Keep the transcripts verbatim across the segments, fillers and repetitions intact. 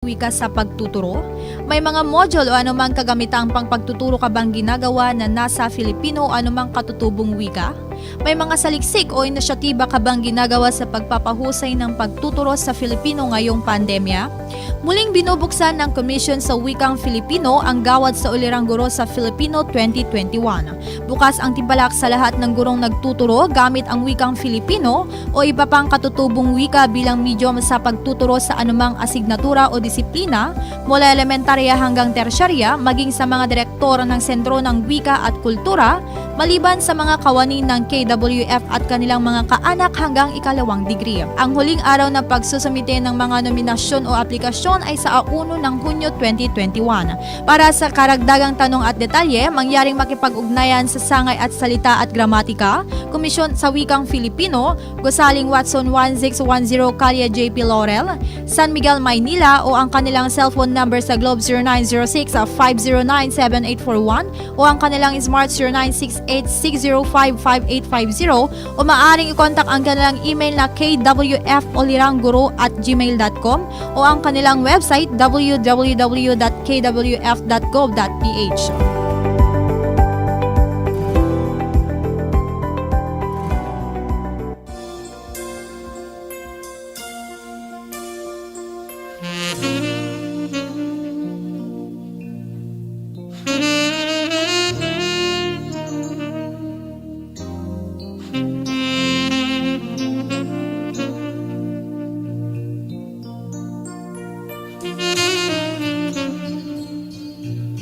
wika sa pagtuturo? May mga module o anumang kagamitang pangpagtuturo ka bang ginagawa na nasa Filipino o anumang katutubong wika? May mga saliksik o inisyatiba ka bang ginagawa sa pagpapahusay ng pagtuturo sa Filipino ngayong pandemya? Muling binubuksan ng Komisyon sa Wikang Filipino ang Gawad sa Ulirang Guro sa Filipino twenty twenty-one. Bukas ang timbalak sa lahat ng gurong nagtuturo gamit ang wikang Filipino o iba pang katutubong wika bilang medium sa pagtuturo sa anumang asignatura o disiplina, mula elementarya hanggang tersyarya, maging sa mga direktor ng Sentro ng Wika at Kultura, maliban sa mga kawani ng K W F at kanilang mga kaanak hanggang ikalawang degree. Ang huling araw ng pagsusumite ng mga nominasyon o aplikasyon ay sa uno ng Hunyo twenty twenty-one. Para sa karagdagang tanong at detalye, mangyaring makipag-ugnayan sa Sangay at Salita at Gramatika, Komisyon sa Wikang Filipino, Gosaling Watson one six one zero, Calle J P Laurel, San Miguel, Maynila, o ang kanilang cellphone number sa Globe zero nine zero six, five zero nine, seven eight four one, o ang kanilang Smart zero nine six eight six zero five five eight five zero, o maaaring i-contact ang kanilang email na K W F ulirangguro at gmail dot com o ang kanilang website, W W W dot K W F dot gov dot P H.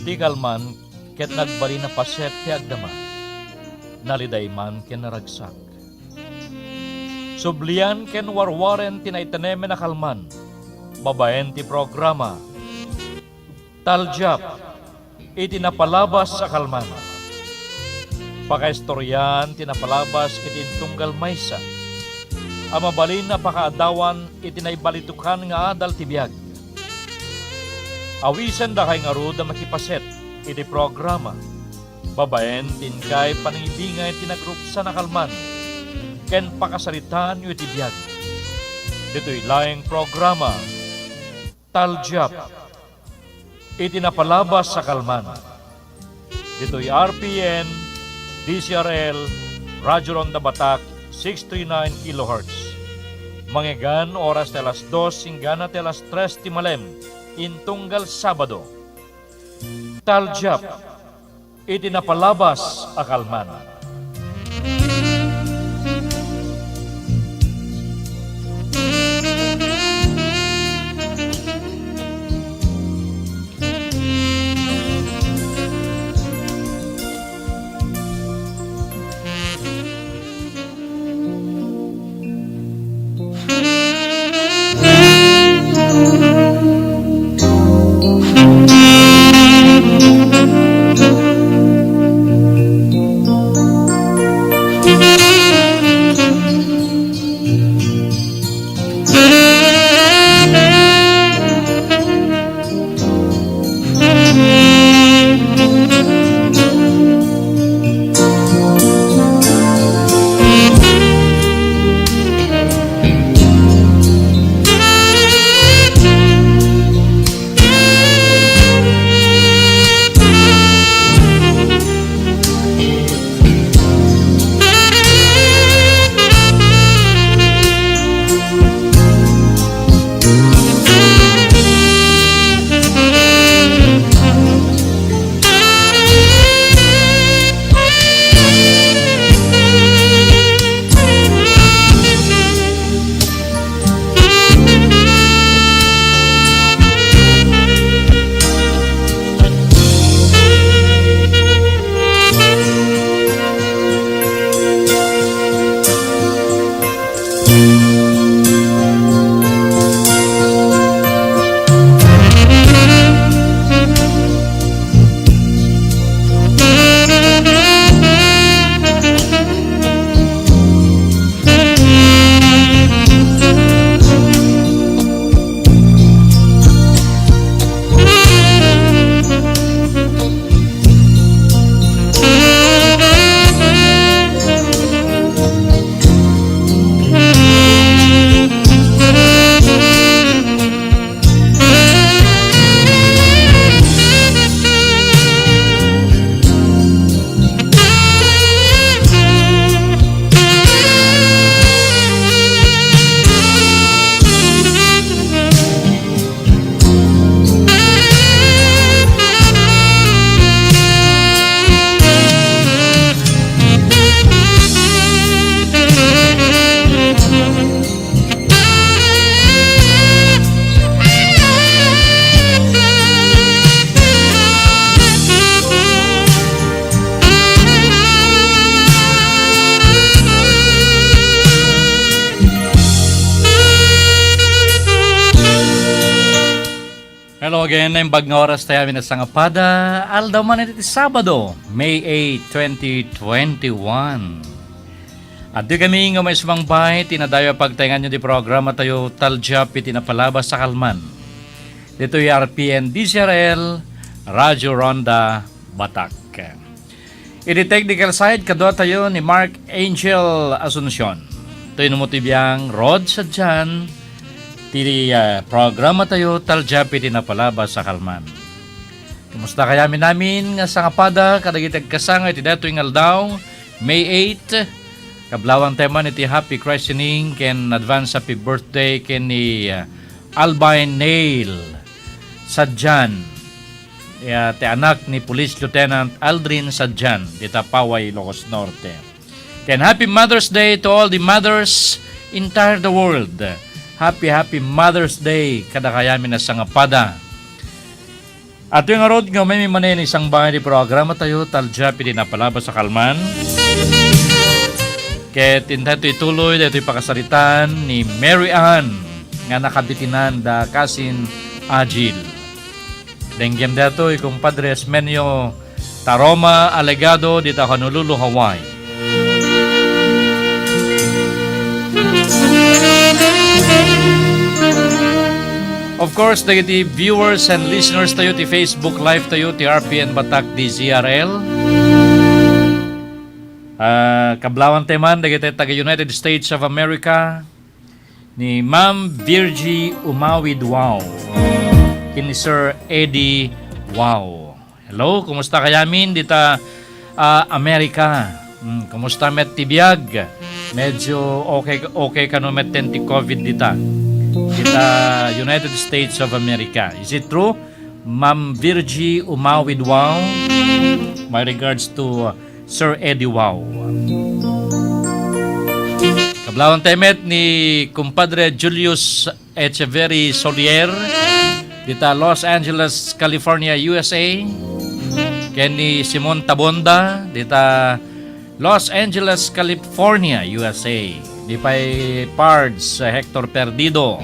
Ti kalman ket nagbalin a paset ti agdama. Naliday man ken naragsak. Sublian ken warwaren ti naitanemen a kalman babaen ti programa Talgiap iti napalabas a kalman. Pakaistoriaan ti napalabas iti intunggal maysa a mabalin a pakaaddawan iti naibalitokan nga adal ti biag. Awisendak ngarud a makipaset iti programa babaen ti inkay panangibingay ti nagruksan a kalman ken pakasaritaanyo iti biag. Ditoy laeng programa, Talgiap iti napalabas a kalman. Ditoy R P N, D C R L, Radyo Ronda Batak, six three nine kilohertz. Mangeggan oras ti alas dos inggana ti alas tres ti malem, intunggal Sabado. Talgiap iti napalabas a kalman. Hello again, naimbag nga oras tayo amin a sangapada. Aldaw man iti Sabado, May eight, twenty twenty-one. Adtoy kami nga maisumangpay ti nadayag a pagtaenganyo ti programa tayo, Talgiap iti Napalabas a Kalman. Ditoy R P N D Z R L, Radyo Ronda, Batak. Iti technical side, kadua tayo ni Mark Angel Asuncion. Toy no mo ti biang Rod Sadian, ti, ah, programa tayo, Talgiap iti Napalabas a Kalman. Kumusta kayat amin nga sangapada kadagiti agkasangay iti daytoy nga aldaw, May eight? Kablawanta man iti happy christening ken advance happy birthday ken ni, ah, Albine Neil Sadian. Ya, ti anak ni Police Lieutenant Aldrin Sadian, dita Paway, Ilocos Norte. Ken happy Mother's Day to all the mothers entire the world. Happy, happy Mother's Day kadakayo amin a sangapada. Adtoy ngarud nga umay manen isang bangay di programa tayo, Talgiap iti Napalabas a Kalman. Ket intay ituloy daytoy pakasaritaan ni Mary Ann nga nakabitinan da Kasin Agil. Denggem daytoy, kumpadre Esmenio Taroma Alegado, dita Honolulu, Hawaii. Of course, dagiti viewers and listeners tayo ti Facebook Live tayo ti R P N Batak D Z R L. Ah, kablawanta man dagiti taga United States of America, ni Ma'am Virgie Umawid Wow, ken ni Sir Eddie Wow. Hello, kumusta kayamin dita, ah, Amerika? Hmm, kumusta met ti biag? Medyo okay, okay kano met ti covid dita? Dita United States of America. Is it true? Ma'am Virgie Umawid Wow. My regards to, uh, Sir Eddie Wow. Kablawanta met ni kumpadre Julius Echeverry Solier, dita Los Angeles, California, U S A. Ken ni Simon Tabonda, dita Los Angeles, California, U S A. Ni pay Pards, Hector Perdido,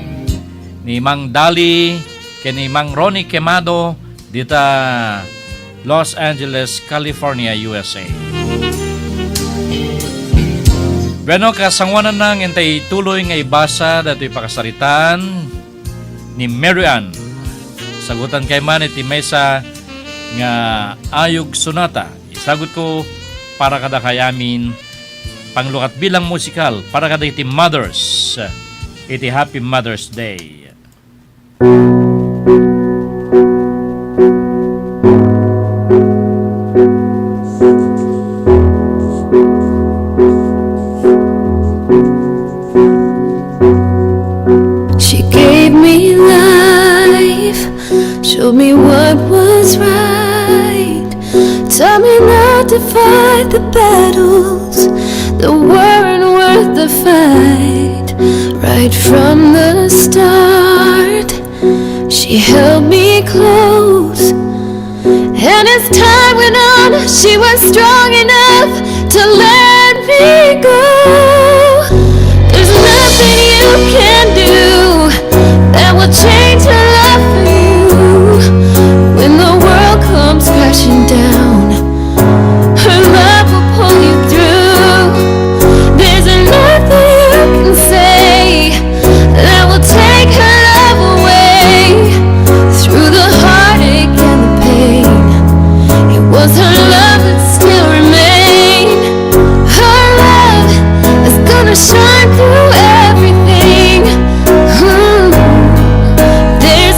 ni Mang Dali, ken ni Mang Ronnie Quemado, dita Los Angeles, California, U S A. Bueno, kasangoananna nga intay ituloy nga ibasa datoy pakasaritaan ni Mary Ann. Sagutan kay man iti maysa nga ayog sonata. Isagutko para kadakayo amin, panglukat bilang musikal para kadagiti mothers iti Happy Mother's Day. She gave me life, showed me what was right, taught me not to fight the battles that weren't worth the fight. Right from the start, she held me close. And as time went on, she was strong enough to let me go. There's nothing you can do that will change her love for you. When the world comes crashing down, her love will pull you through. There's nothing you can say that will take her love away. Through the heartache and the pain, it was her love that still remained. Her love is gonna shine through everything. Hmm. There's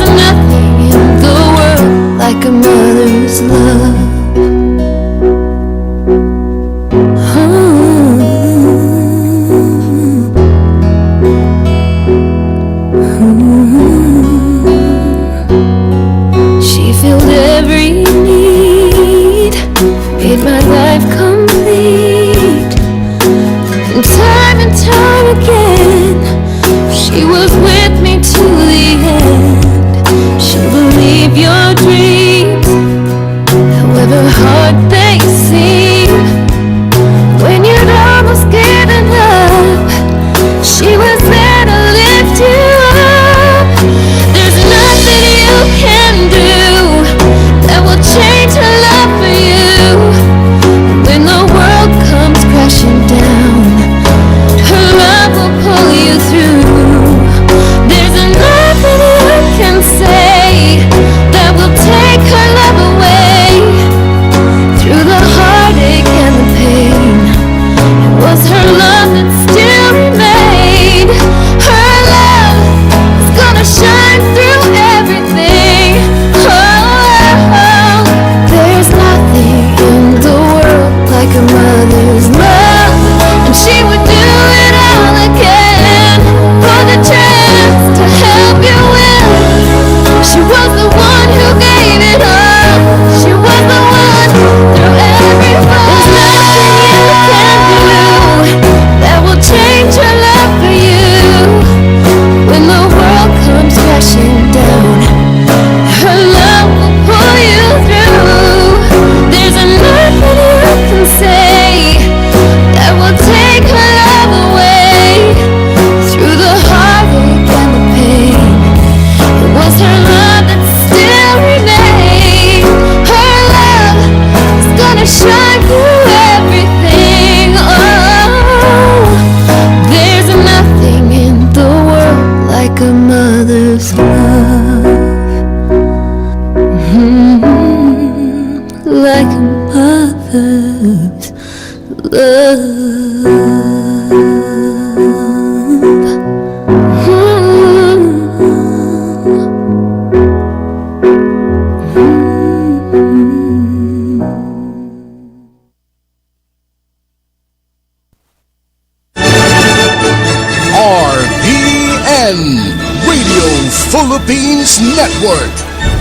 Network,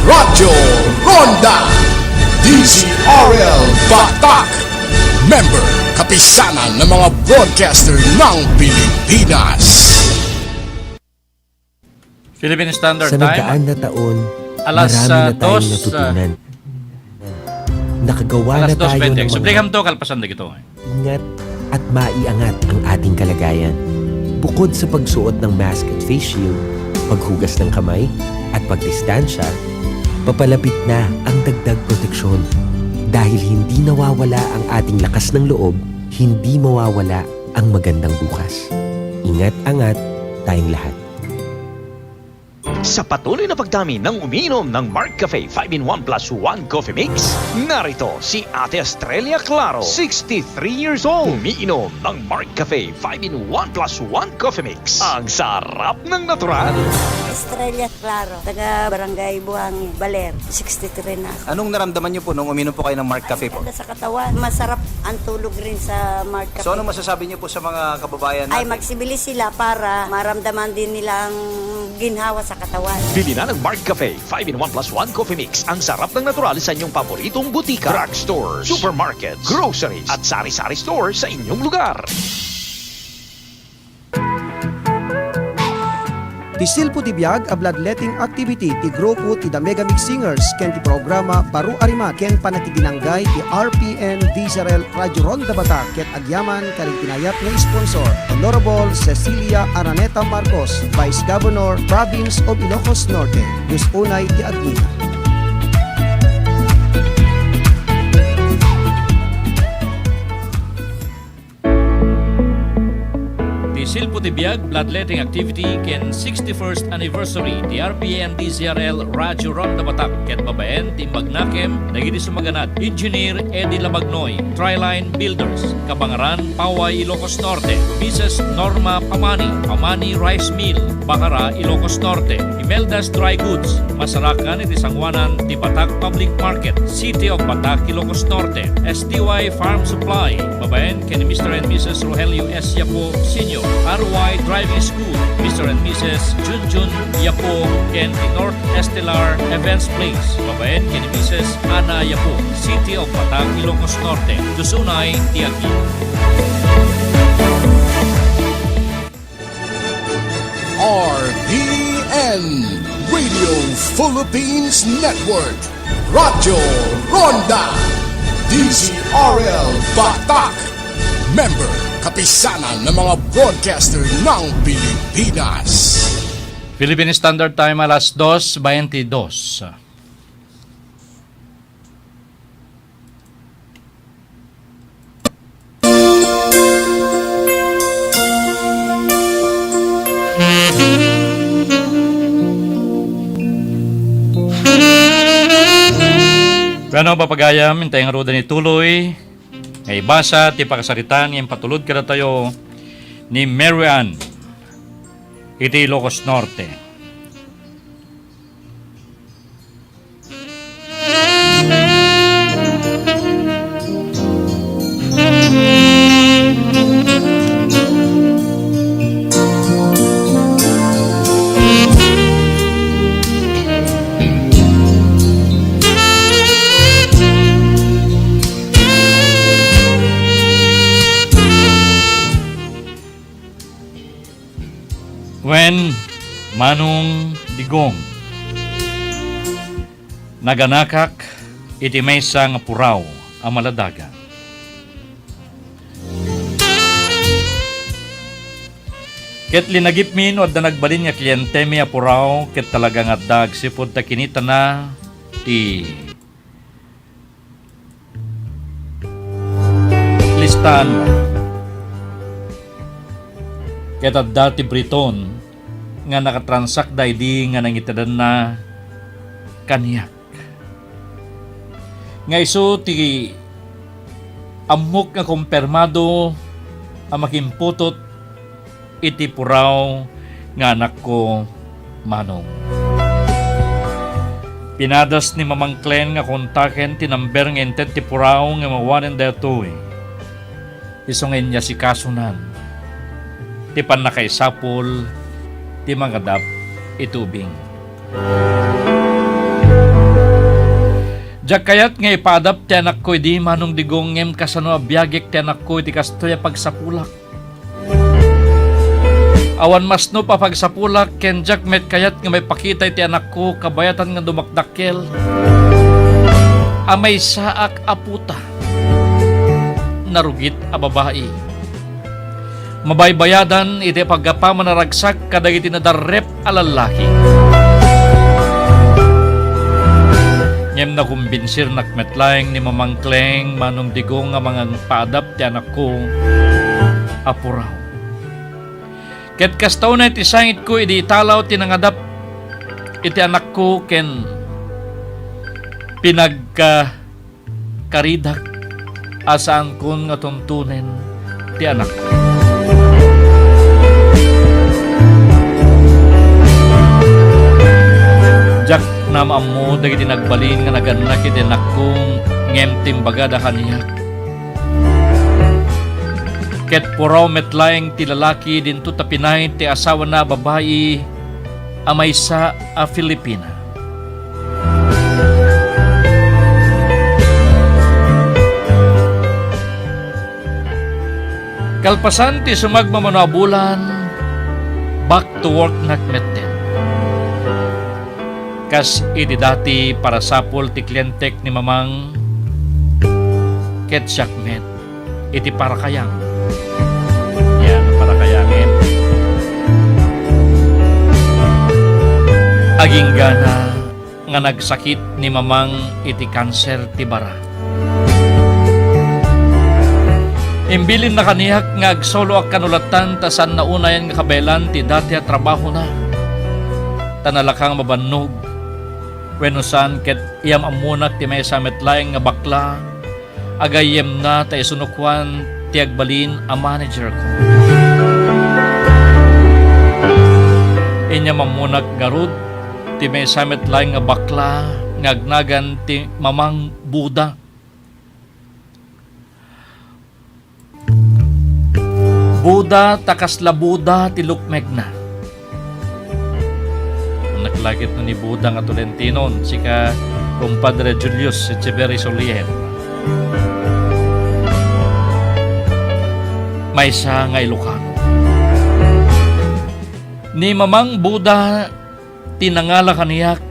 Radyo Ronda, D Z R L Batak. Member, Kapisanan ng mga Broadcaster ng Pilipinas. Philippine Standard Sa Time, nagdaan na taon, alas, marami ah, na tayong dos, natutunan. Nakagawa alas na tayo dos bente. Ng mga Subli kam to, kalpasan da kito. Ingat at maiangat ang ating kalagayan. Bukod sa pagsuot ng mask at face shield, paghugas ng kamay, at pagdistansya, papalapit na ang dagdag proteksyon. Dahil hindi nawawala ang ating lakas ng loob, hindi mawawala ang magandang bukas. Ingat-angat tayong lahat. Sa patuloy na pagdami ng umiinom ng Mark Cafe five-in-one plus one Coffee Mix, narito si Ate Estrella Claro, sixty-three years old. Umiinom ng Mark Cafe five-in-one plus one Coffee Mix. Ang sarap ng natural. Estrella Claro, taga Barangay Buhangin, Baler, sixty-three na. Anong naramdaman niyo po nung uminom po kayo ng Mark Cafe po? Ay, ganda sa katawan. Masarap ang tulog rin sa Mark Cafe. So, ano masasabi niyo po sa mga kababayan Ay, natin? Magsibili sila para maramdaman din nila ang ginhawa sa katawan. Bili na ng Mark Cafe five-in-one plus one Coffee Mix. Ang sarap ng natural sa inyong paboritong butika, drugstores, supermarkets, groceries, at sari-sari store sa inyong lugar. Ti silpo ti biag a bloodletting activity ti grupo ti The Mega Mix Singers ken ti programa Baro a Rima ken Panagkidinanggay ti R P N D Z R L Radyo Ronda Batak ket agyaman kadagiti naayat nga sponsor, Honorable Cecilia Araneta Marcos, Vice Governor, Province of Ilocos Norte. Dios unay ti agngina. Ti silpo ti biag, bloodletting activity, ken sixty-first anniversary ti R P N D Z R L Radyo Ronda Batak ket babaen ti imbagnakem dagiti sumaganad, Engineer Eddie Labagnoy, Triline Builders, Kabangaran, Paway, Ilocos Norte, Missus Norma Pamani, Pamani Rice Mill, Bacara, Ilocos Norte, Imelda's Dry Goods, masarakan iti sangoanan ti Batak Public Market, City of Batak, Ilocos Norte, S T Y Farm Supply, babaen ken ni Mister and Missus Rogelio S. Yapo Senior, R Y Driving School, Mister and Missus Junjun Yapo, ken ti North Estelar Events Place, babaen ken ni Missus Ana Yapo, City of Batak, Ilocos Norte. Dios unay ti agngina. R P N, Radio Philippines Network, Radyo Ronda, D Z R L Batak. Member, Kapisanan ng mga Broadcaster ng Pilipinas. Philippine Standard Time, alas dos bente dos. Bueno, papagayam, intay ngaruden ituloy nga ibasa ti pakasaritaan nga impatulod kadatayo ni Mary Ann iti Ilocos Norte. Wen, Manong Digong, naganakak iti maysa nga puraw a maladaga. Ket linagipmi no adda nagbalin nga klientemi a puraw, ket talaga nga adda agsipud ta kinitana ti listaan. Ket adda ti Briton nga nakatransakda idi nga nangitedanna kaniak. Nga isu ti ammok nga kompermado a makimputot iti puraw nga anakko, Manong. Pinadas ni Mamang Clen nga kontaken ti number nga inted ti puraw nga mawanen daytoy. Isu nga inyasikasonan ti pannakaisapul ti mangadap iti ubing. Diak kayat nga ipaadap ti anakko idi, Manong Digong, ngem kasano a biagek ti anakko iti kastoy a pagsapulak? Awan masnop a pagsapulak ken diak met kayat nga maipakita iti anakko kabayatan nga dumakdakkel a maysaak a puta. Narugit a babai. Mabaybayadan iti paggapaman a ragsak kadagiti nadarrep a lallaki. Ngem nakumbinsirnak met laeng ni Mamang Kleng, Manong Digong, nga mangpaadap ti anakko a puraw. Ket kasta unay ti sangitko idi italaw ti nangadap iti anakko ken pinagka- karidak a saankon nga tuntunen ti anakko. Diak maammo dagiti nagbalin nga nagannak iti anakko, ngem ti imbagada kaniak. Ket puraw met laeng ti lalaki dinto tapinay ti asawana a babai a maysa a Filipina. Kalpasan ti sumagmamano a bulan, back to work nak metten. Kas iti dati, parasapul ti klientek ni Mamang ket siak met iti parakayang. Yan, parakayangin. Aginggana nga nagsakit ni Mamang iti kanser ti bara. Imbilinna kaniak nga agsoloak kano lattan ta saanna unayen nga kabaelan ti dati a trabahona. Ta nalaka nga mabannog wenno saan ket iyam-ammonak ti maysa met laeng nga bakla a gayyemna ta isu no Juan ti agbalin a managerko. Inyam-ammonak ngarud ti maysa met laeng nga bakla nga agnagan ti Mamang Buda. Buda ta kasla Buda ti lukmegna. Annak la ket no ni Buda nga Tolentinon, sika, Compadre Julius Echeverry Solier. Maysa nga Ilocano. Ni Mamang Buda ti nangala kaniak,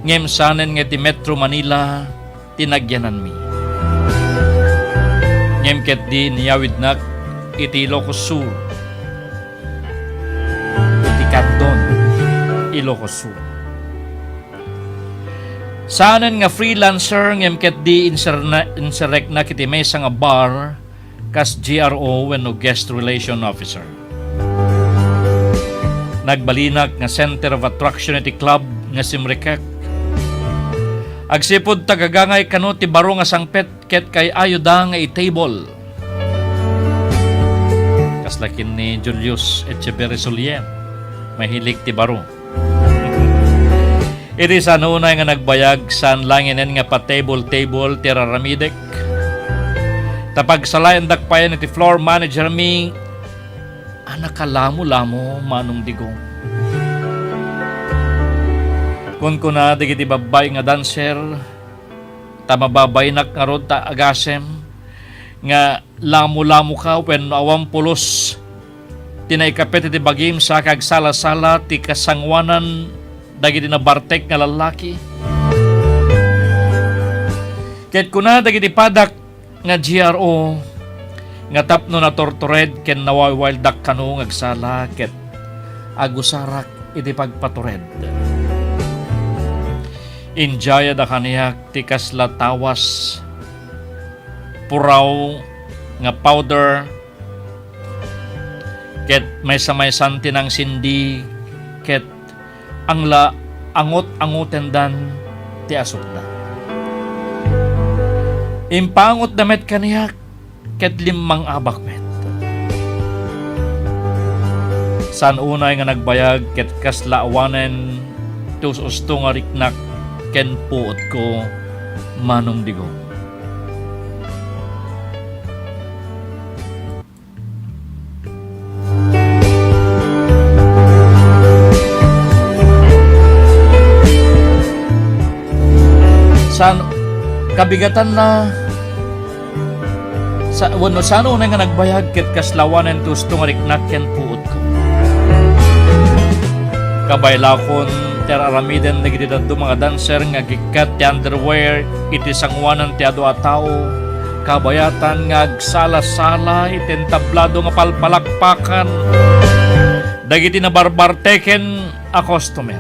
ngem saanen nga iti Metro Manila ti nagyananmi. Ngem ketdi inyawidnak iti Ilocos Sur, iti Candon, Ilocos Sur. Saanen nga freelancer, ngem ketdi inserna-, insereknak iti maysa nga bar kas G R O wenno Guest Relation Officer. Nagbalinak nga center of attraction iti club nga Simrekek. Agsipud ta gagangay kano ti baro nga sangpet ket kay-ayoda nga i-table. Kasla ken ni Julius Echeverry Solier, mahilig ti baro. Iti saan unay nga nagbayag, saan langinen nga pa-table-table ti raramidek. Ta pagsalaendak payen iti floor manager mi a nakalamo-lamo, Manong Digong. Kunkuna dagiti babbai nga dancer, ta mababainak ngarud ta agasem nga lamo-lamoka wenno awan pulos ti naikapit iti bagim sa kagsala-sala ti kasangoanan dagiti nabartek nga lallaki. Ket kuna dagiti padak nga G R O nga tapno naturtured ken nawaywaydak kano nga agsala ket agusarak iti pagpatured. Injayada kaniak ti kasla tawas, puraw nga powder, ket maysa-maysan ti nangsindi, ket angla angot-angotendan ti asukda. Impaangotda met kaniak, ket limmang-abak met. Saan unay nga nagbayag ket kasla awanen ti us-usto nga riknak ken puotko, Manong Digong. Tan kabigatanna, sa-, wenno saan unay nga nagbayag ket kasla awanen ti usto nga riknak ken puotko. Kabay lakon ti ar-aramiden dagiti dadduma nga dancer nga agikkat ti underwear iti sangoanan ti adu a tao, kabayatan nga agsala-sala iti entablado nga palpalakpakan dagiti nabarbarteken a customer.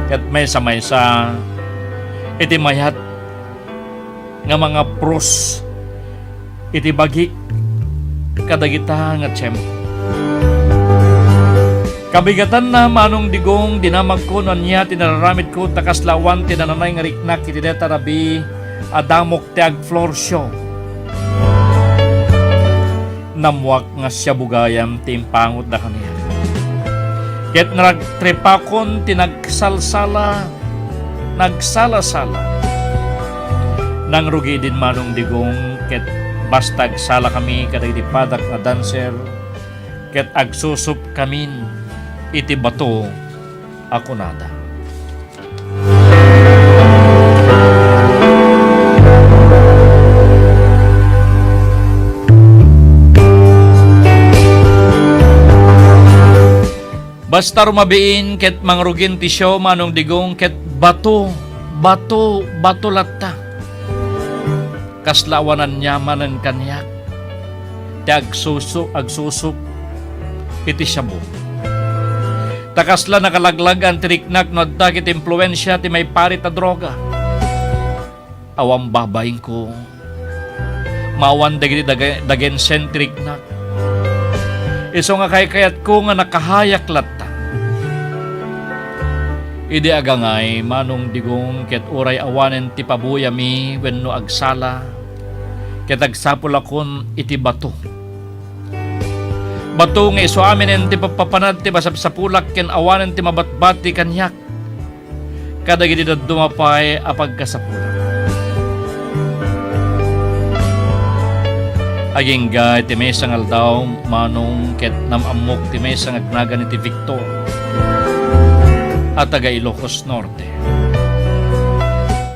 Ket maysa-maysa iti mayat nga mangapros iti bagik kadagita nga tiempo. Kabigatanna, Manong Digong, dinamagko no ania ti nararamidko ta kasla awan ti nananay nga riknak iti dayta rabii a damok ti agfloor show. Nammuak nga siabu gayam ti impangotda kaniak. Ket naragtripakon ti nagsalsala, nagsala-sala. Nangrugi idin, Manong Digong, ket basta agsalakami kadagiti padak nga dancer, ket agsusupkamin iti bato a kunada. Basta rumabiin ket mangrugin ti show, Manong Digong, ket bato, bato, bato latta. Kasla awan aniamanen kaniak ti agsusu-, agsusup iti shabu. Ta kasla nakalaglag-an ti riknak no adda ket impluensia ti maiparit a droga. Awan babainko. Maawan dagiti dage-, dagensen ti riknak. Isu nga kaykayatko nga nakahayak latta. Idi agangay, Manong Digong, ket uray awanen ti pabuyami wenno agsala, ket agsapulakon iti bato. Bato nga isu aminen ti papapanad ti masapsapulak ken awanen ti mabatbati kaniak kadagiti dadduma pay a pagkasapulak. Agingga iti maysa nga aldaw, Manong, ket nam-ammok ti maysa nga agnagan iti Victor a taga Ilocos Norte.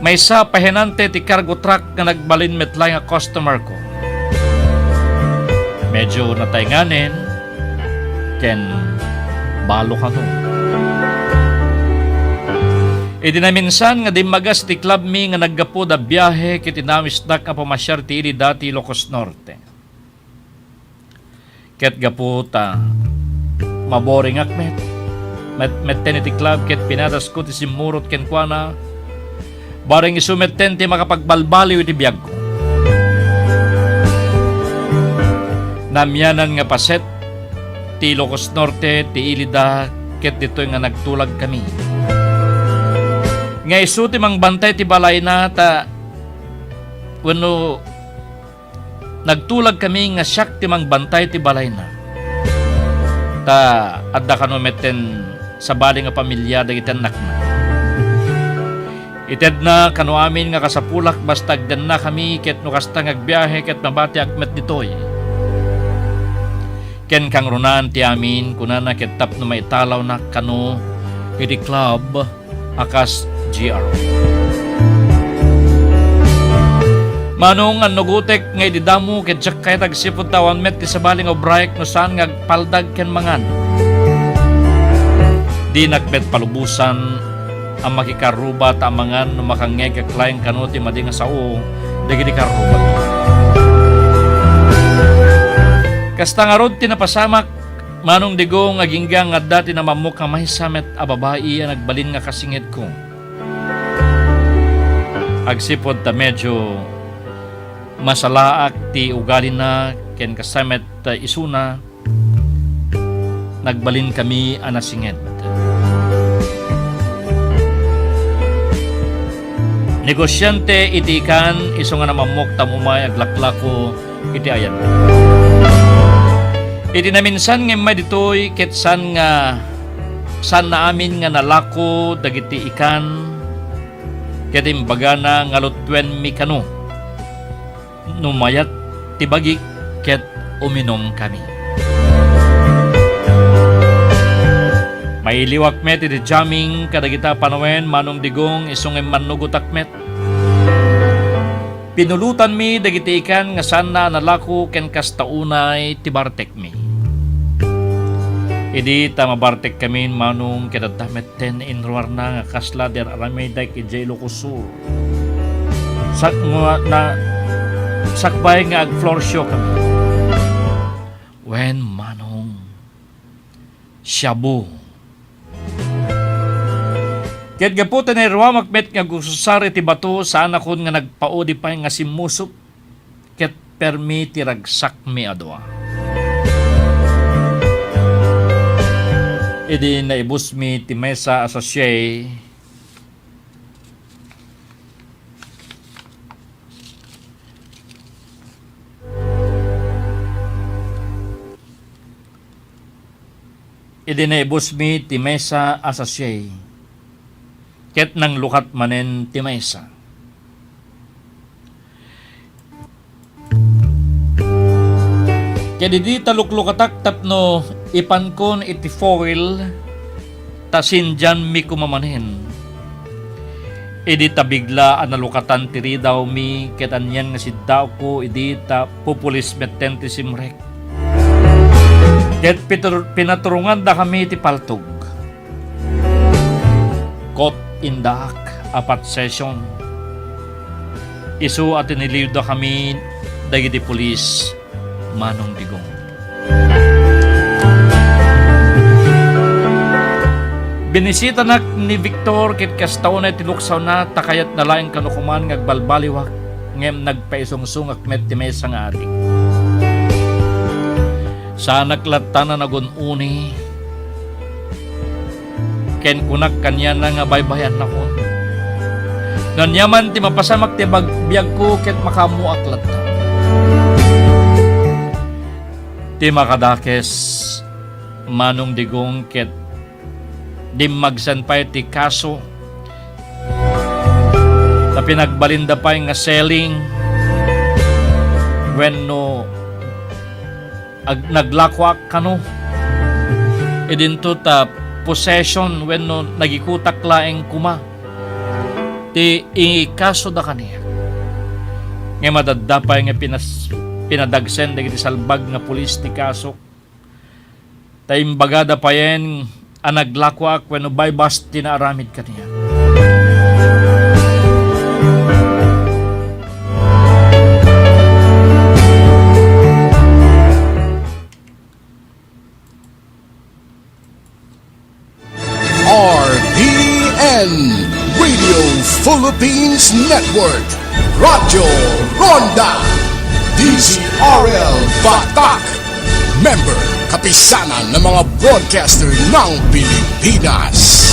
Maysa a pahinante ti cargo truck nga nagbalin met laeng a customer ko. Medyo nataynganen ken balo kano. Idi naminsan nga dimmagas ti club mi nga naggapu da biahe ket inawisnak a pamasiar ti ili dati Ilocos Norte. Ket gapu ta maboringak met, met-, metten iti club ket pinadasko ti simmurot kenkuana, bareng isu metten ti makapagbalbaliw iti biagko. Naamianan nga paset ti Ilocos Norte ti ilida ket ditoy nga nagtulagkami. Nga isu ti mangbantay ti balayna ta wenno nagtulagkami nga siak ti mangbantay ti balayna. Ta adda kano metten sabali nga pamilia dagiti annakna. Itedna kano amin nga kasapulak basta agdennakami ket no kasta nga agbiahe ket mabatiak met ditoy. Ken kangrunaan ti amin, kunana ket tapno maitalawnak kano iti club a kas G R. Manong, annugotek nga idi damo ket diak kayat agsipud ta awan met ti sabali nga ubraek no saan nga agpaldag ken mangan. Dinak met palubosan a makikarruba ta amangan no makangngegak laeng kano ti madi nga sao dagiti karrubami. Kasta ngarud ti napasamak, Manong Digong, agingga nga adda ti namammok a maysa met a babai a nagbalin nga kasingedko. Agsipud ta medyo masalaak ti ugalina ken kasta met isuna, nagbalinkami a nasinged. Negosiante iti ikan, isu nga namammok ta umay aglaklako iti ayan. Iti naminsan nga immay ditoy, ket saan nga, saanna amin nga nalako dagiti ikan, ket imbagana nga lutuenmi kano no mayat ti bagik ket uminumkami. Mailiwak met iti jamming kadagita a panawen, Manong Digong, isu nga immannugotak met. Pinulotanmi dagiti ikan nga saanna a nalako ken kasta unay ti bartekmi. Idi ta mabartekkamin, Manong, ket adda metten inruarna nga kasla di ar-aramidek idiay Ilocos Sur. Sak-, nga na-, sakbay nga ag-floor show kami. Wen, Manong, shabu. Ket gapu ta nairuamak met nga agusar iti bato, saanakon nga nagpaudi pay nga simmusup, ket permi ti ragsakmi a dua. Idi naibusmi ti mesa a sachet, Idi naibusmi ti mesa a sachet, ket nanglukat manen ti mesa. Ket idi ta luklukatak tapno ipankon iti foil, ta sindianmi koma manen. Idi ta bigla a nalukatan ti ridawmi, ket anian nga siddaawko idi ta pupulis metten ti simrek. Ket pitur-, pinaturongandakami ti paltog. Caught in the act, apat session. Isu a tiniliwdakami dagiti pulis, Manong Digong. Binisitanak ni Victor ket kasta unay ti luksawna ta kayatna laeng kano koman nga agbalbaliwak, ngem nagpaisungsongak met ti maysa nga adik. Saanak latta a nagun-uni ken kunak kaniana nga baybay-annakon. No ania man ti mapasamak ti bag-, biagko ket makaammoak latta. Ti makadakes, Manong Digong, ket dimmagsen pay ti kaso ta pinagbalinda pay nga selling wenno ag-, naglakoak kano. Idinto ta possession wenno nagikutak laeng koma ti ikasoda kaniak. Ngem adda pay nga pinas-, pinadagsen dagiti salbag nga pulis ti kasok. Ta imbagada payen a naglakoak wenno buy-bust ti naaramid kaniak. R P N, Radio Philippines Network, Radyo Ronda, D Z R L Batak, member, Kapisanan ng mga Broadcaster ng Pilipinas.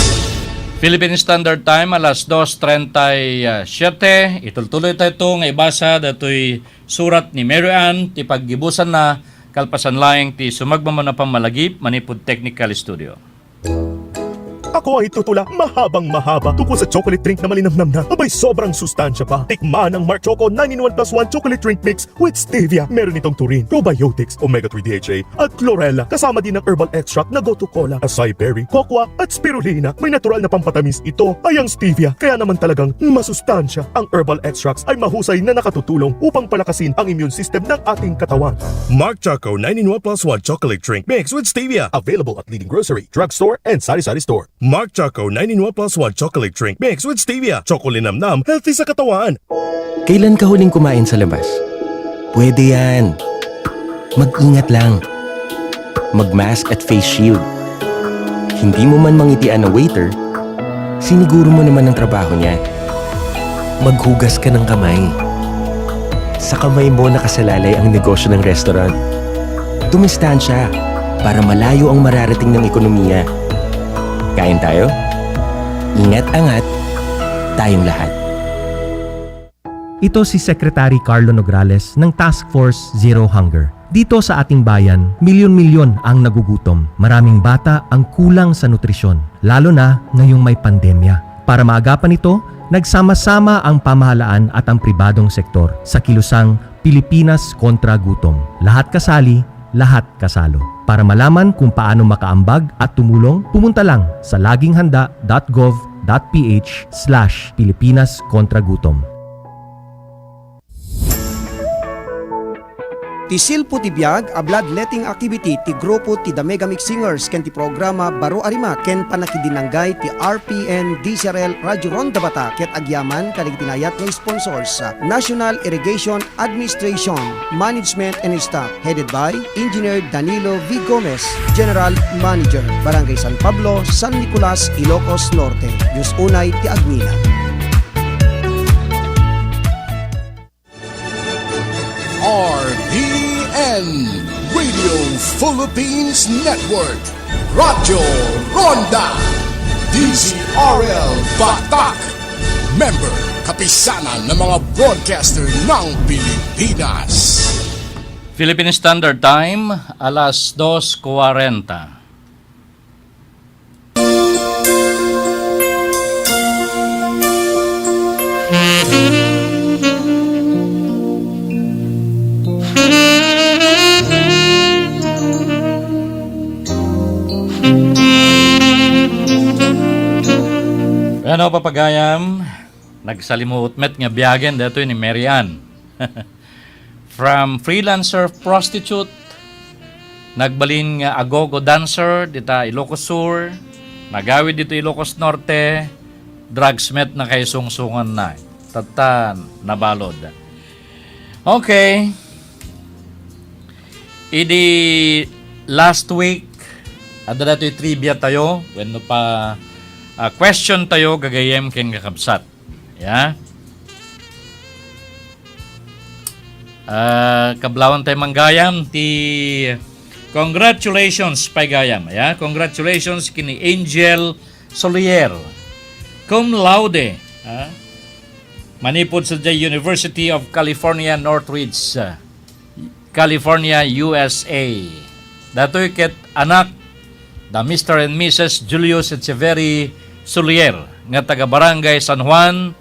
Philippine Standard Time, alas dos treinta y siete. Itultuloy tayo ito nga ibasa datoy surat ni Mary Ann, ti paggibusanna, kalpasan laeng ti sumagmamano a pammalagip manipud technical studio. Ako ang itutula, mahabang mahaba, tungkol sa chocolate drink na malinamnam na. Abay, sobrang sustansya pa. Tikman ang Mark Choco nine in one plus one Chocolate Drink Mix with Stevia. Meron itong taurine, probiotics, omega three D H A, at chlorella. Kasama din ang herbal extract na gotu kola, acai berry, cocoa, at spirulina. May natural na pampatamis ito ay ang stevia. Kaya naman talagang masustansya. Ang herbal extracts ay mahusay na nakatutulong upang palakasin ang immune system ng ating katawan. Mark Choco nine in one plus one Chocolate Drink Mix with Stevia. Available at leading grocery, drugstore, and sari-sari store. Mark Choco nine in one plus one Chocolate Drink Mix with Stevia. Choco linamnam, healthy sa katawan. Kailan ka huling kumain sa labas? Pwede yan. Mag-ingat lang. Mag-mask at face shield. Hindi mo man mangitian ang waiter, siniguro mo naman ang trabaho niya. Maghugas ka ng kamay. Sa kamay mo nakasalalay ang negosyo ng restaurant. Dumistansya para malayo ang mararating ng ekonomiya. Kain tayo? Ingat angat, tayong lahat. Ito si Secretary Carlo Nograles ng Task Force Zero Hunger. Dito sa ating bayan, milyon-milyon ang nagugutom. Maraming bata ang kulang sa nutrisyon, lalo na ngayong may pandemya. Para maagapan ito, nagsama-sama ang pamahalaan at ang pribadong sektor sa kilusang Pilipinas kontra Gutom. Lahat kasali, lahat kasalo. Para malaman kung paano makaambag at tumulong, pumunta lang sa laging handa dot gov dot ph slash Pilipinas kontra gutom. Ti Silpo ti Biag a bloodletting activity ti grupo ti The Mega Mix Singers ken ti programa Baro a Rimak ken pannakidinanggay ti R P N D C R L Radio Ronda Batak ket agyaman kadagiti naayat nga sponsors, National Irrigation Administration, Management and Staff, headed by Engineer Danilo V. Gomez, General Manager, Barangay San Pablo, San Nicolas, Ilocos Norte. Diyos unay ti agngina. R P N, Radio Philippines Network, Radyo Ronda, D Z R L Batak, member, Kapisanan ng mga Broadcaster ng Pilipinas. Philippine Standard Time, alas dos cuarenta. Ano, papagayam? Nagsalimuot met nga biagen daytoy ni Mary Ann. From freelancer prostitute, nagbalin nga agogo dancer dita Ilocos Sur, nagawid dito Ilocos Norte, drugs met nakaisungsunganna. Tatta, nabalod. Okay. Idi last week, adda datoy trivia tayo, wenno pa, ah, question tayo, gagayyem ken kakabsat. Ya. Ah, kablawan tayo manggayam ti congratulations pay gayam. Ya, congratulations kini Angel Solier, cum laude, ah, manipud sa University of California, Northridge, ah, California, U S A. Datoy ket anak da Mister and Missus Julius Echeverry Solier nga taga Barangay San Juan,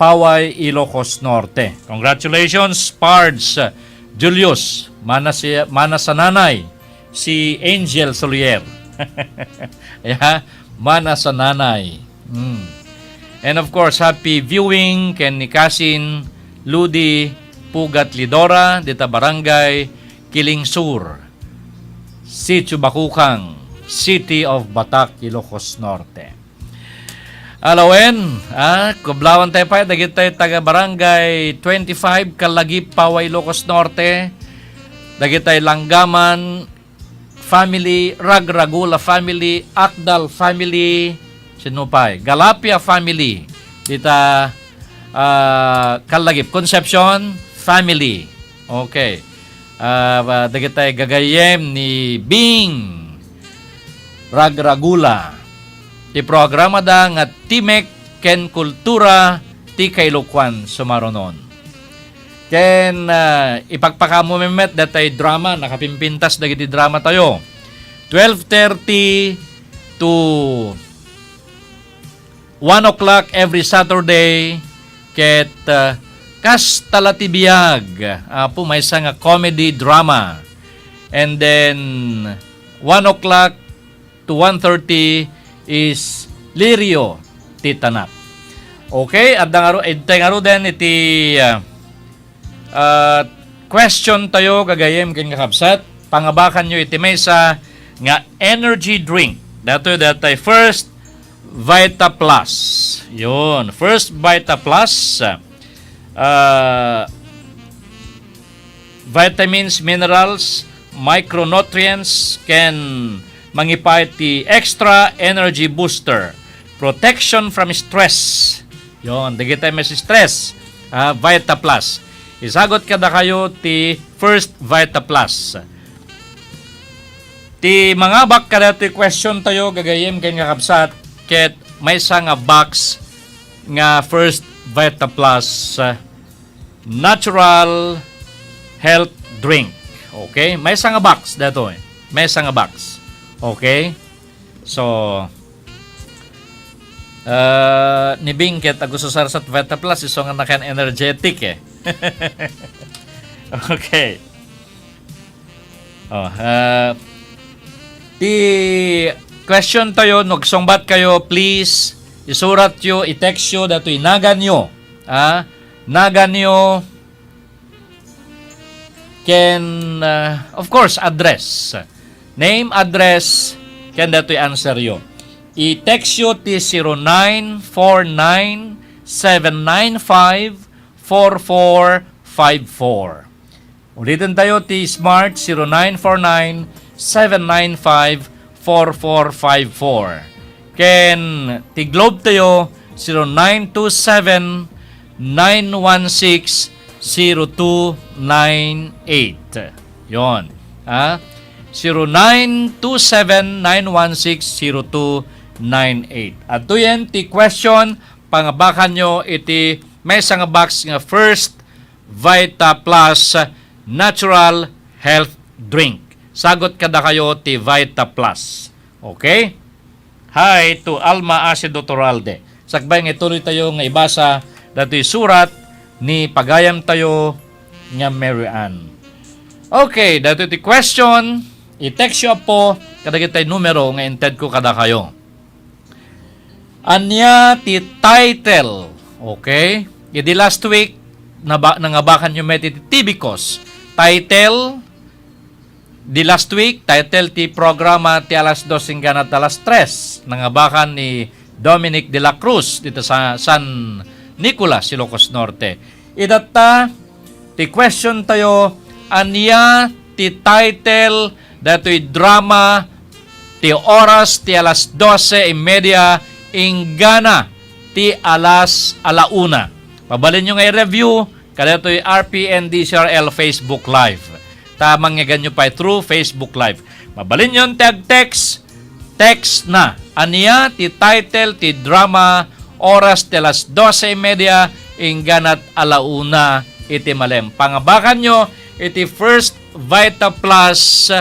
Paway, Ilocos Norte. Congratulations, Pards Julius. Mana si, mana sa nanay si Angel Solier. Ya, mana sa nanay. Mm. And of course, happy viewing ken ni Kasin Ludi Pugat Lidora dita Barangay Kiling Sur, Sitio Bakukang, City of Batak, Ilocos Norte. Alawen, ah, kublawan tayo pay, dagitay taga Barangay twenty-five, Kalagip, Paway, Ilocos Norte, dagitay Langgaman family, Ragragula family, Akdal family, sino pay? Galapia family, dita, ah, Kalagip, Concepcion family. Okay. Ah, ba, dagitay gagayyem ni Bing Ragragula. Ti programada nga Timek ken Kultura ti Kailokuan sumarunon. Ken, ah, ipakpakaammo met datay drama, nakapimpintas dagiti drama tayo. Twelve thirty to one o'clock every Saturday, ket, ah, Kasta la ti Biag, Apo, maysa nga comedy drama. And then, one o'clock to one thirty is Lirio ti Tanak. Okay, adda ngaro-, adda ngaruden iti, ah, ah, question tayo, gagayyem ken kakabsat. Pangabakanyo iti maysa nga energy drink. Datoy, datay First Vita Plus. Yun, First Vita Plus. Ah, vitamins, minerals, micronutrients ken mangipaay ti extra energy booster, protection from stress. Yon, dagitay may stress, ah, Vita Plus. Isagut kadakayo ti First Vita Plus. Ti mangabak kadatoy question tayo, gagayyem ken kakabsat, ket maysa nga box nga First Vita Plus, ah, natural health drink. Okay? Maysa nga box datoy. Maysa nga box. Okay? So, ah, ni Bing ket agusto sarsat Vita Plus, isu nga nakan energetic eh. Okay. Oh, ah, Ti question tayo, no agsungbat kayo, please, isuratyo, i-textyo datoy naganyo. Ah, naganyo ken, ah, of course, address. Name, address, ken datoy answeryo. I-textyo ti zero nine four nine seven nine five four four five four. Uliten tayo ti Smart, zero nine four nine seven nine five four four five four. Ken ti Globe tayo, zero nine two seven nine one six zero two nine eight. Yon. Ha? Zero nine two seven nine one six zero two nine eight. Adtoyen ti question, pangabakanyo iti maysa nga box nga First Vita Plus Natural Health Drink. Sagut kadakayo ti Vita Plus. Okay? Hi to Alma Acido Torralde. Sakbay nga ituloy tayo nga ibasa datoy surat ni pagayam tayo nga Mary Ann. Okay, datoy ti question. I-textyo, Apo, kadagitay numero nga inted ko kadakayo. Ania ti title? Okay? Idi last week, naba-, nangabakanyo met iti T V Cos. Title, di last week, title ti programa ti alas dos inggana alas tres. Nangabakan ni Dominic de la Cruz dito sa San Nicolas, Ilocos Norte. Itatta, ti question tayo, ania ti title datoy drama ti oras ti alas dose y media inggana ti alas ala una. Mabalinyo nga i-review kadatoy R P N D C R L Facebook Live. Ta mangyaganyo pay through Facebook Live. Mabalinyon ti ag-text, text na. Ania ti title ti drama oras ti alas dose y media inggana ala una iti malem? Pangabakanyo iti First Vita Plus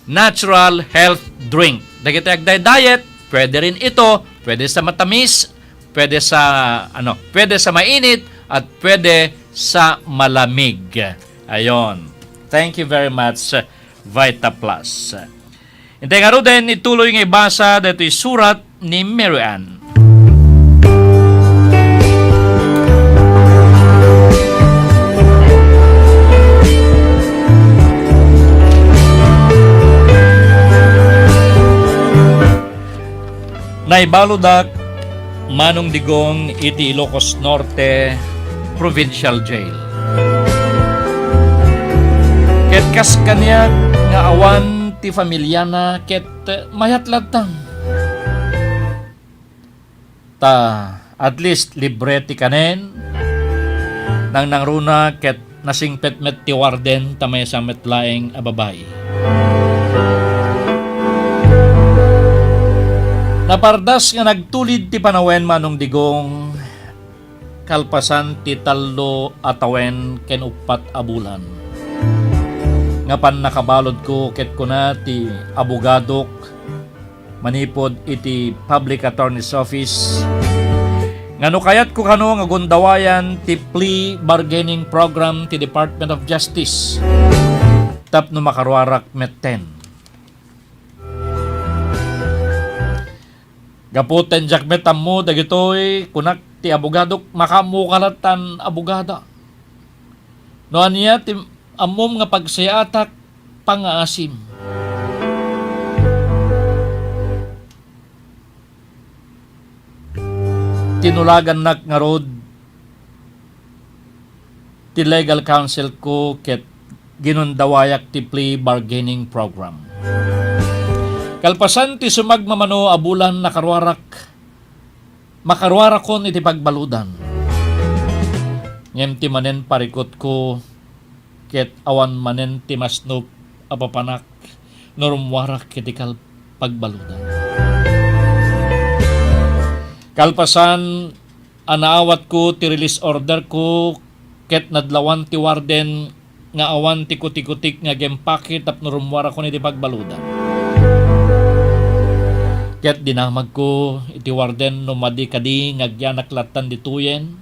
Natural Health Drink. Dagiti agdaydiet, pwede rin ito, pwede sa matamis, pwede sa, ano, pwede sa mainit, at pwede sa malamig. Ayon. Thank you very much, Vita Plus. Intay ngaruden, ituloy nga ibasa daytoy surat ni Mary Ann. Naibaludak, Manong Digong, iti Ilocos Norte Provincial Jail. Ket kas kaniak nga awan ti familiana ket mayat lattang. Ta at least libre ti kanen, nangnangruna ket nasingpet met ti warden ta maysa met laeng a babai. Napardas nga nagtulid ti panawen, Manong Digong, kalpasan ti tallo a tawen ken uppat a bulan nga pannakabaludko ket kuna ti abogadok manipud iti Public Attorney's Office nga no kayatko kano nga gundawayan ti plea bargaining program ti Department of Justice tapno makaruarak metten. Gapu ta diak met ammo dagitoy, kunak ti abogadok, makaammoka latta, abogada. No ania ti ammom nga pagsayaatak, pangngaasim. Tinulagannak ngarud ti legal counsel ko ket ginundawayak ti plea bargaining program. Kalpasan ti sumagmamano a bulan, nakaruarak, makaruarakon iti pagbaludan. Ngem ti manen parikutko ket awan manen ti masnop a papanak no rummuarak iti kal-, pagbaludan. Kalpasan a naawatko ti release order ko ket nadlawan ti warden nga awan ti kutikutik nga agempake tapno rummuarakon iti pagbaludan. Ket dinamagko iti warden no madi kadi nga agyanak lattan ditoyen,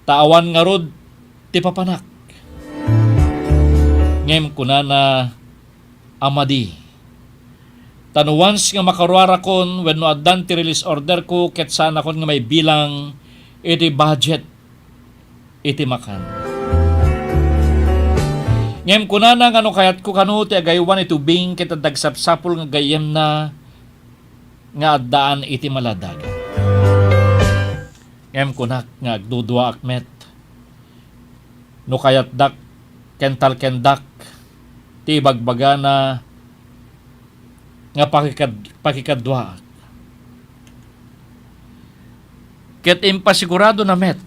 ta awan ngarud ti papanak. Ngem kunana a madi, Ta no once nga makaruarakon wenno addan ti release order ko, ket saanakon nga maibilang iti budget iti makan. Ngem kunana nga no kayatko kano ti agaywan iti ubing ket adda agsapsapul nga gayyemna nga addaan iti maladaga. Ngem kunak nga agduduaak met no kayatdak ken talkendak ti ibagbagana nga pakikad-, pakikadduaak. Ket impasigurado na met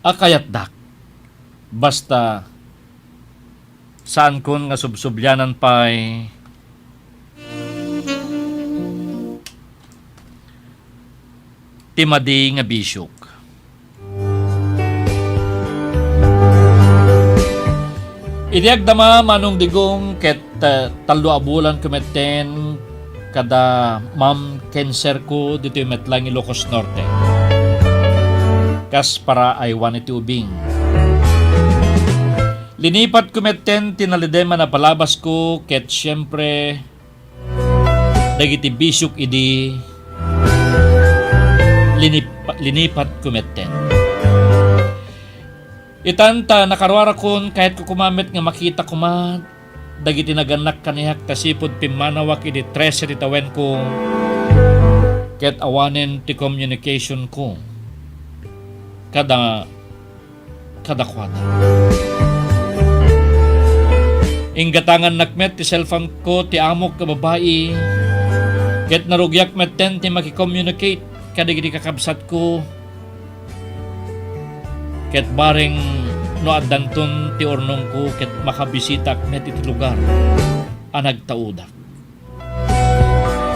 a kayatdak, basta saankon nga subsublianan pay ti madi nga bisiok. Idi agdama Manong Digong ket, eh, tallo a bulan ko metten kada Ma'am Cancer ko ditoy met lang Ilocos Norte. Kas para aywan iti ubing. Linipat ko metten ti nalidem a napalabas ko ket siempre dagiti bisiok idi linip-, linipat ko metten. Itan ta nakaruarakon, kayatko koma met nga makita koma dagiti nagannak kaniak ta sipud pimmanawak iti trese ti tawenko ket awanen ti communication ko kada kadakuada. Inggatangannak met ti cellphone ko ti amok nga babai, ket narugiak metten ti makicommunicate kadagiti kakabsatko, ket bareng no addanton ti urnongko ket makabisitaak met iti lugar a nagtaudak.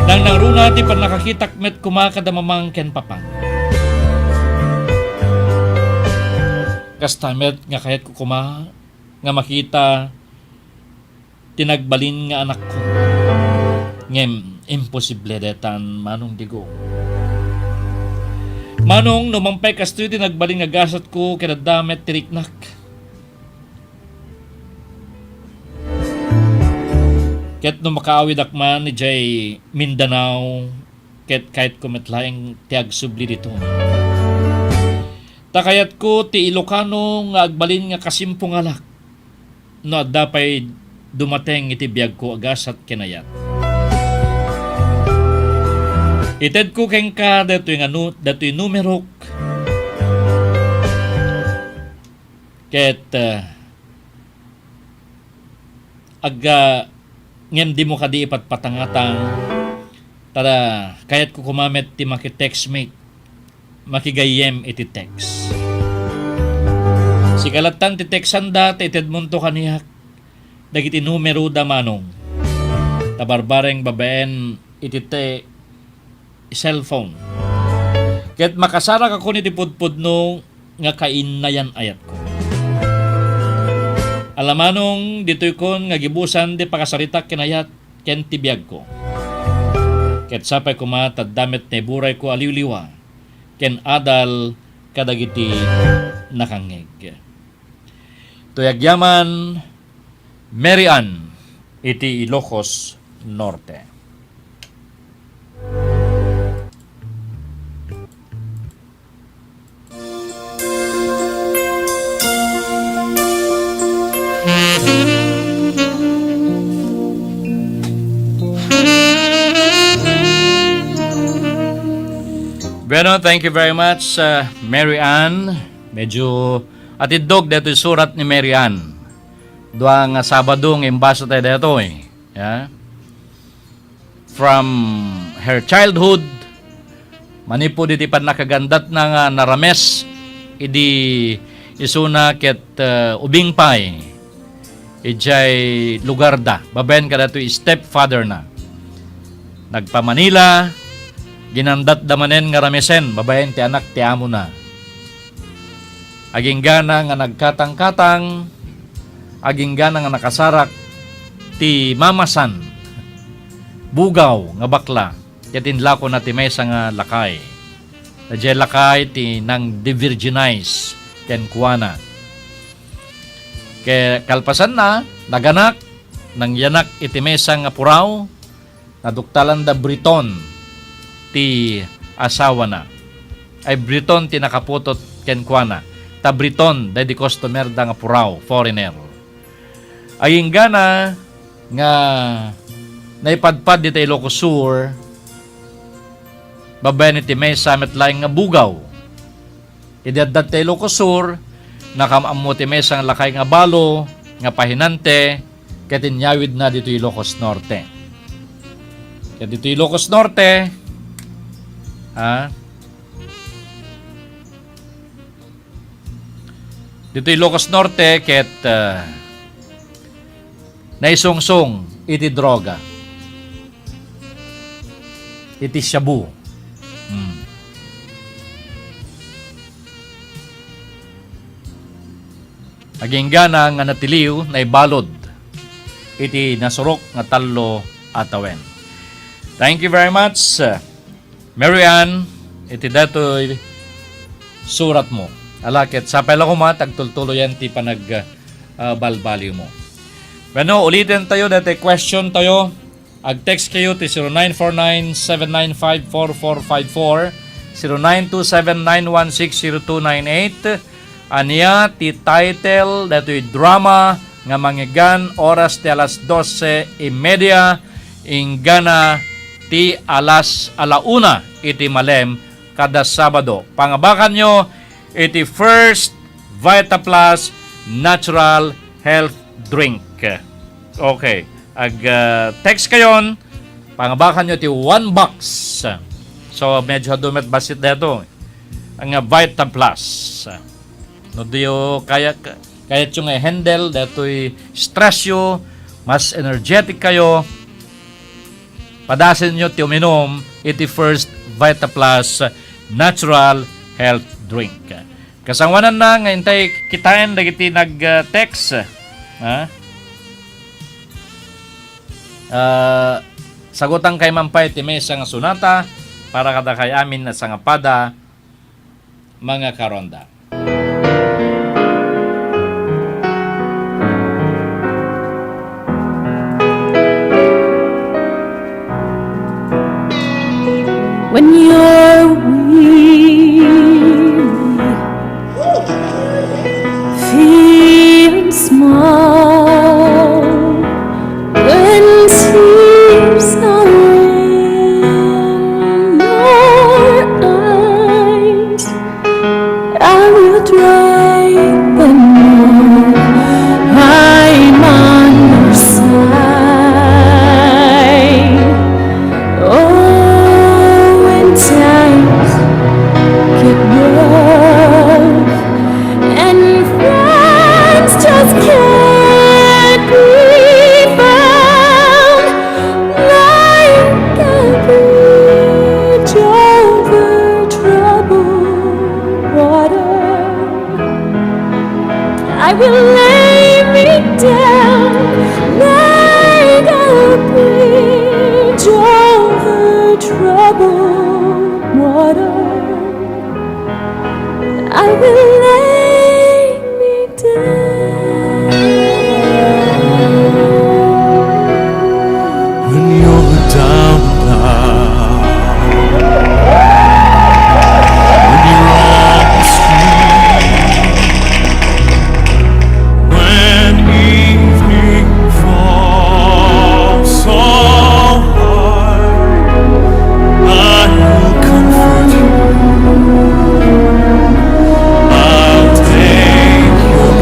Nangnangruna ti pannakakitak met koma kada mamang ken papan. Kasta met nga kayatko koma nga makita ti nagbalin nga anakko. Ngem imposible detan, Manong Digong. Manong, no mampay kastoy ti nagbalin nga gasatko, ket adda met ti riknak. Ket no makaawidak man idiay Mindanao, ket kayatko met laeng ti agsubli ditoy. Ta kayatko ti Ilocano nga agbalin nga kasimpungalak no adda pay dumateng iti biagko a gasat ken ayat. Itedko kenka datoy nga nu-, datoy numerok ket, eh, Agga, ngem dimo kadi ipatpatangatang, ta kayatko koma met ti makitext met, makigayyem iti text. Sika lattan ti textanda, ta itedmonto kaniak dagiti numeroda, Manong. Ta barbareng babaen iti te-, cellphone. Ket makasarakakon iti pudpudno nga kainnayan-ayatko. Ala, Manong, ditoykon nga gibusan ti pakasaritak ken ayat ken ti biagko. Ket sapay koma ta adda met naiburayko a liwliwa ken adal kadagiti nakangngeg. Toy agyaman, Mary Ann iti Ilocos Norte. Bueno, thank you very much, uh, Mary Ann. Medyo atiddog daytoy surat ni Mary Ann. Dua nga Sabado nga imbasa tayo daytoy. Ya. From her childhood, manipud iti pannakagandatna nga narames idi isuna ket, uh, ubing pay idiay lugarda, babaen kadatoy stepfather na. Nagpa-Manila, ginandatda manen nga ramesen, babaen ti anak ti amona. Aginggana nga nagkatangkatang, aginggana nga nakasarak ti mamasan, bugaw nga bakla, ket inlakona ti maysa nga lakay. Daydiay lakay ti nang-devirginize kenkuana. Ke-, kalpasanna, naganak, nangyanak iti maysa nga puraw, naduktalanda Breton ti asawana. Ay, Breton ti nakaputot kenkuana. Ta Breton daydi customer da nga puraw, foreigner. Agingga na nga naipadpad dita Ilocos Sur, babaen iti maysa met laeng nga bugaw. Idi adda ta Ilocos Sur, nakaam-ammo ti maysa nga lakay nga balo nga pahinante ket inyawidna ditoy Ilocos Norte. Ket ditoy Ilocos Norte, ha? Ditoy Ilocos Norte ket, ah, naisungsong iti droga. Iti shabu. Hmm. Agingga na nga natiliw, naibalud iti nasurok nga tallo a tawen. Thank you very much, uh, Mary Ann, iti datoy suratmo. Ala, ket sapay la koma, agtultuloyan ti panag, uh, balbaliwmo. Wenno, ulitin tayo, daytoy question tayo. Ag-text kayo ti zero nine four nine, seven nine five, four four five four, zero nine two seven nine one six zero two nine eight. Ania ti title daytoy drama nga mangngeggan oras ti alas doce y media inggana ti alas ala una iti malem kada Sabado? Pangabakanyo iti First Vita Plus Natural Health Drink. Okay. Ag, ah, text kayon, pangabakanyo ti one box. So, medyo adu met bassit daytoy. Ang, ah, Vita Plus. No, diyo kaya, kayatyo nga i-handle daytoy stressyo, mas energetic kayo, padasenyo ti uminom iti First Vita Plus Natural Health Drink. Kasangoananna nga intay kitaen dagiti nag, ah, text, ha? Ah, sagutan kay man pay ti maysa nga sonata para kadakay amin a sangapada, mga karonda. When you're weary, feeling small, when tears are in your eyes, I will try them all. I'm on your side. Oh, when times get rough and friends just can't be found, like a bridge over troubled water, I will lay me down like a bridge over troubled water. I will lay me down. When you're down and out, when you're on the street, when evening falls so hard, I will comfort you. I'll take your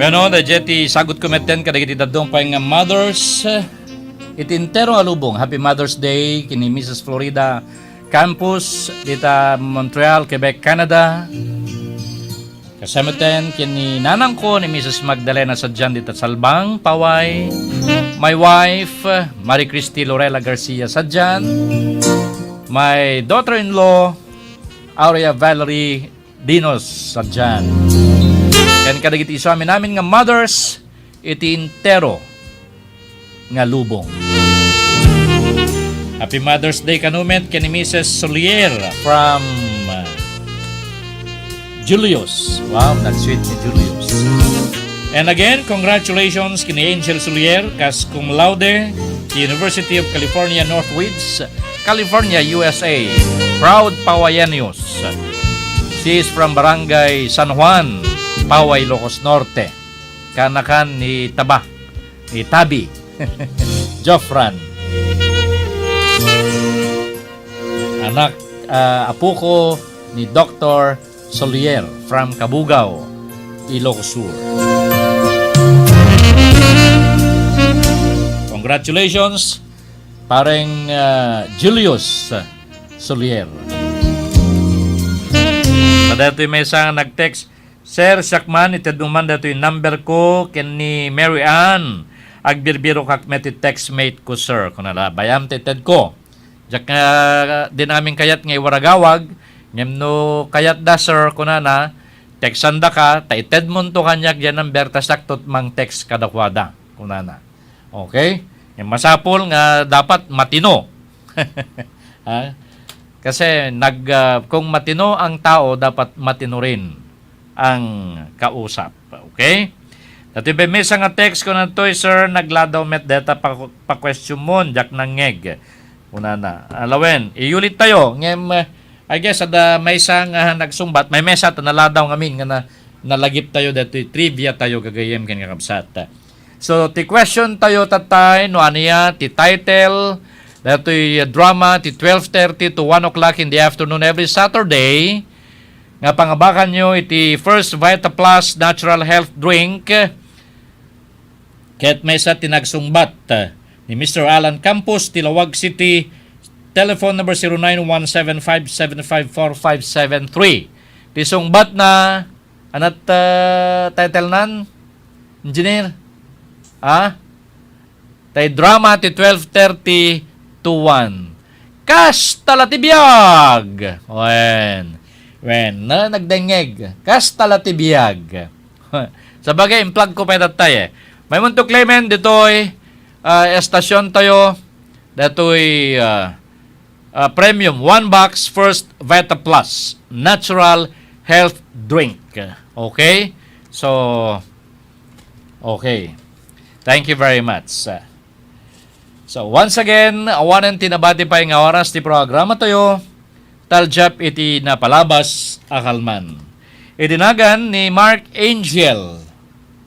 Ano, daydiay ti sagutko metten kadagiti dadduma pay nga mothers, eh, iti entero nga lubong. Happy Mother's Day ken ni Missus Florida Campos dita Montreal, Quebec, Canada. Kasama metten ken ni nanangko ni Missus Magdalena sadiay dita Salbang, Paway. My wife, Marie Christy Lorela Garcia sadiay. My daughter-in-law, Aurea Valerie Dinos sadiay. Ken kadagiti isu amin amin nga mothers iti entero nga lubong. Happy Mother's Day kano met ken ni Missus Solier from, uh, Julius. Wow, nag-sweet ni Julius. And again, congratulations ken ni Angel Solier, kas cum laude, the University of California Northwoods, California, U S A. Proud Pawayeños. She is from Barangay San Juan, Paway, Ilocos Norte. Kanakan ni Taba, ni Tabi. Jofran. Anak, ah, apuko ni Doktor Solier from Cabugao, Ilocos Sur. Congratulations, pareng, ah, Julius Solier. Kadatoy maysa nga nag-text, "Sir, siak man, itedmo man datoy number ko ken ni Mary Ann. Agbirbirokak met ti textmate ko, sir," kunana. "Bayam ti itedko. Diak nga, di namin kayat nga iwaragawag, ngem no kayatda, sir," kunana, "textandaka, ta itedmonto kaniak diay number, ta siak met ti mang-text kadakuada," kunana. Okay? Ngem masapul nga dapat matino. Ha? Kasi nag, ah, kung matino ang tao, dapat matino rin ang kausap. Okay? Datoy pay maysa nga text kunana ditoy, "Sir, nagladaw met dayta pa, pa-question mo, diak nangngeg." Kunana. Alawen, iyulit tayo. Ngem, eh, I guess, adda maysa nga nagsungbat, may maysa ta naladaw ngamin nga na, nalagip tayo daytoy, trivia tayo, gagayyem ken kakabsat. So, ti question tayo, tatay, no ania ti title daytoy drama ti twelve thirty to one o'clock in the afternoon every Saturday, nga pangabakanyo iti First Vita Plus Natural Health Drink, ket maysa ti nagsungbat, ni Mister Alan Campos ti Laoag City, telephone number zero nine one seven five seven five four five seven three. Ti sungbatna, anat, ah, title nan, Engineer? Ha? Tay drama ti twelve thirty to one. Kasta la ti biag! Wen. Wen, na, nagdengngeg. Kasta la ti biag. Sabagay, implag ko pay datay, eh. Maymunto, Clement, ditoy, ah, estasyon tayo. Datoy, ah, ah, premium, one box, First Vita Plus, natural health drink. Okay? So, okay. Thank you very much. So, once again, awanen ti nabati pay nga oras ti programa tayo, talgap iti napalabas a kalman. Iti nagan ni Mark Angel,